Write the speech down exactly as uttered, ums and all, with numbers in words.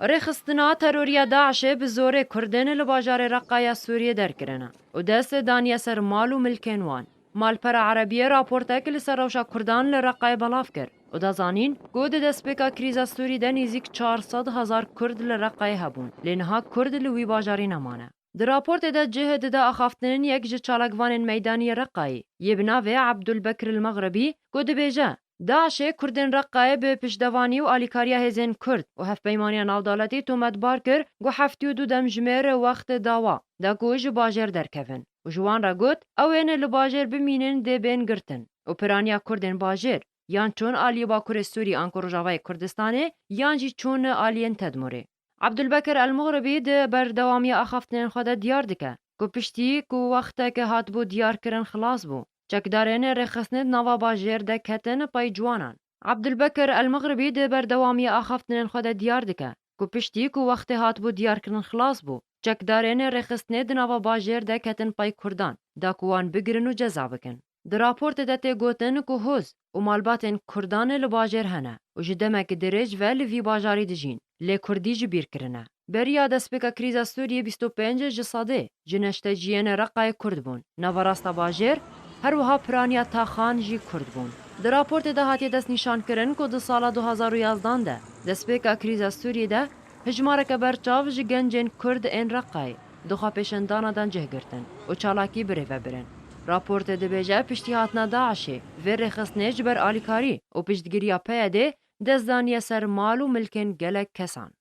Rêxistina teroriya DAIŞê bi zorê Kurdên li bajarê Reqaya Sûriyê derkirine û dest daniye ser mal û milkên wan. Malpera Erebiyê raportek li ser rewşa Kurdan li Reqayê belav kir û da zanîn ku di destpêka krîza Sûrî de nêzîk çar sed hezar Kurd li Reqayê hebûn, lê niha Kurd li wî bajarî nemane. Di raportê de cih dide axaftinên yek ji çalakvanên meydanî yê Reqayê yê bi navê Ebdulbekir El-Mexribî ku dibêje, DAIŞê Kurdên Reqayê bi piştdevanî û alîkariya hêzên Kurd û hevpeymaniya navdewletî tometbar kir ku heftê û du demjimêr wext dawa da ku ji bajêr derkevin û ji wan re got, ew ên li bajêr bimînin dê bên girtin û piraniya Kurdên bajêr yan çûn aliyê Bakurê Sûrî anku Rojavayê Kurdistanê yan jî çûn aliyên Tedmûrê. Ebdulbekir El-Muxribî di berdewamiya axaftinên xwe de diyar dike ku piştî ku wexteke hatibû diyarkirin xilas bû, çekdarên rêxistinê di nava bajêr de ketin pey ciwanan. Ebdulbekir El-Muxribî di berdewamiya axaftinên xwe de diyar dike ku piştî ku wextê hatibû diyarkirin xilas bû, çekdarên rêxistinê di nava bajêr de ketin pey Kurdan da ku wan bigirin û ceza bikin. Di raportê de tê gotin ku hoz û malbatên Kurdan li bajêr hene û ji demek dirêj ve li vî bajarî dijîn, lê Kurdî ji bîr kirine. Beriya destpêka krîza Sûriyê bîst û pênc ji sedê ji neşteciyên Reqayê Kurd bûn. Naverasta bajêr, her wiha piraniya taxan jî Kurd bûn. Di raportê de hatiye destnîşankirin ku di sala du hazar û yazdan de destpêka krîza Sûriyê de hijmareke berçav ji gencên Kurd ên Reqayê di xwepêşandana de cih girtin û çalakî birêve birin. Raportê dibêje piştî hatina DAIŞê vê rêxistinê ji ber alîkarî û piştgiriya PYDê dest daniye ser mal û milkên gelek kesan.